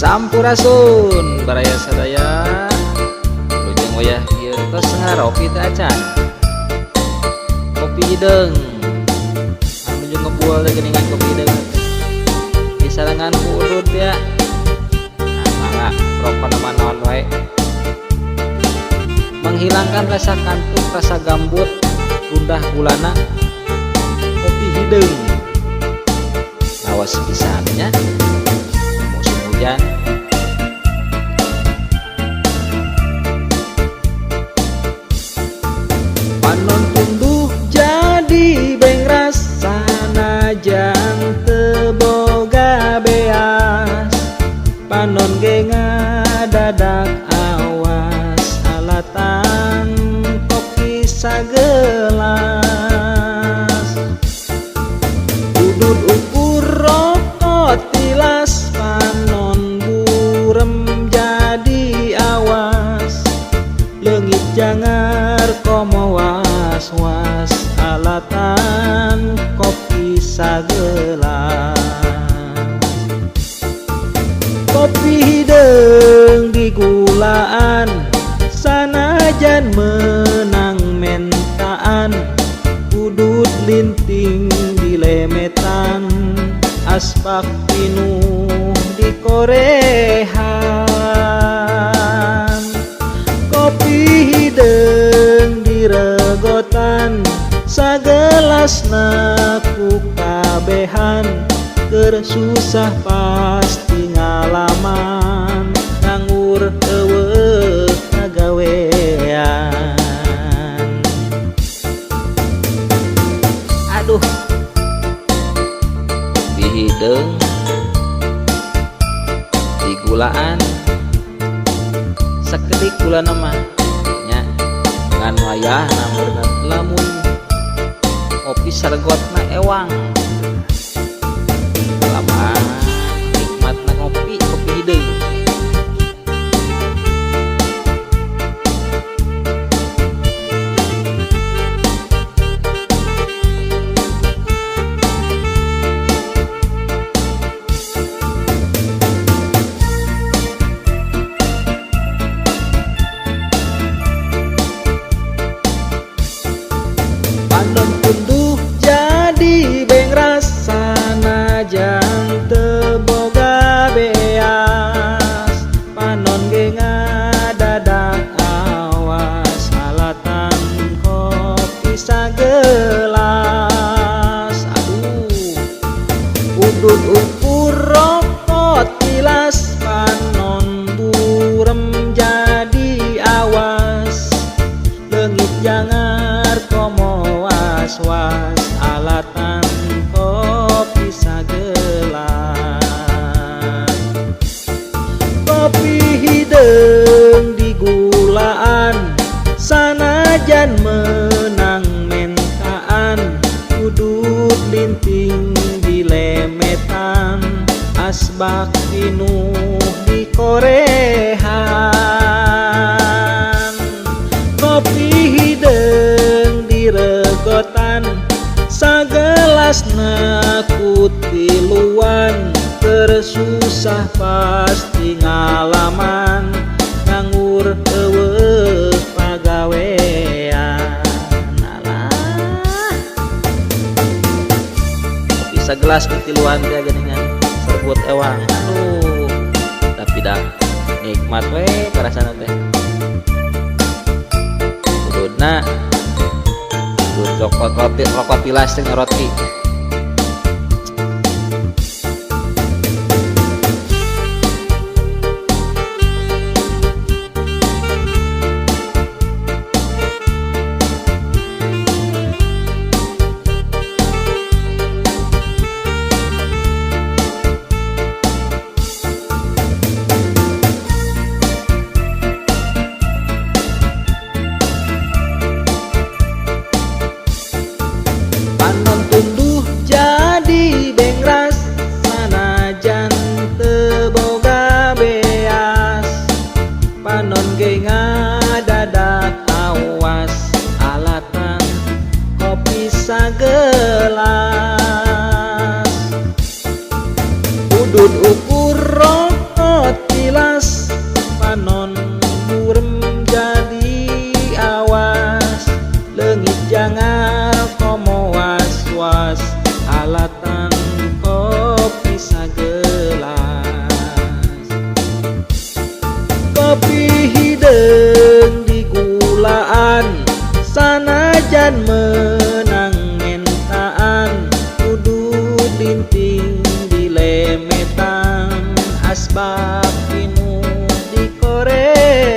Sampurasun baraya sadaya. Wilujeng wayah ieu tos ngaropi teh acan. Kopi hideung. Anu nuju ngebul teh geuningan kopi hideung teh. Disarengan ku udud ya. Nah, mangga rokona mah naon wae. Menghilangkan rasa kantuk, rasa gambut, gundah gulana. Kopi hideung. Awas pisan nya. Musim hujan. Panon tunduh jadi bengras sanajan teu boga beas. Panon ge ngadadak awas alatan kopi sagelas. Udud ukur rokok tilas panon burem jadi awas. Leungit jangar komo was-was alatan kopi sagelas. Kopi hideung digulaan sanajan menang mentaan. Udud linting dilemetan asbak pinuh dikorehan. Kopi hideung diregotan sagelasna ku kabehan. Keur susah pasti ngalaman nganggur eueuh kagawean. Aduh, kopi hideung digulaan sakedik gulana mah nya ngan wayahna meureun lamun kopi saregotna ewang. Lama nikmatna ngopi kopi hideung. Panon tunduh jadi bengras sanajan teu boga beas. Panon ge ngadadak awas alatan kopi sagelas. Aduh, udud ukur rokok tilas panon burem jadi awas. Leungit jangar komo was-was alatan kopi sagelas. Kopi hideung digulaan sanajan menang mentaan. Udud linting dilemetan asbak pinuh dikorehan. Kopi hideung diregotan sagelasna ku tiluan. Keur susah pasti ngalaman nganggur eueuh pagawean. Alah, kopi sagelas ku tiluan teh geuningan serbut ewang. Aduh, tapi dah nikmat we karasana teh. Ududna udud rokok roti, rokok tilas teh roti. Panon tunduh jadi bengras sanajan teu boga beas. Panon ge ngadadak awas alatan kopi sagelas. Udud ukur rokok Sanajan menang mentaan, kudu linting dilemetan, asbak pinuh dikorehan.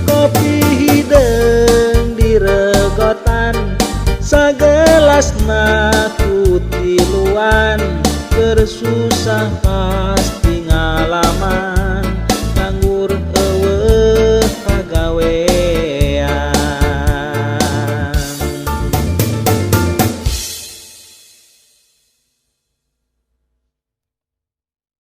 Kopi hideung diregotan, sagelasna ku tiluan, keur susah.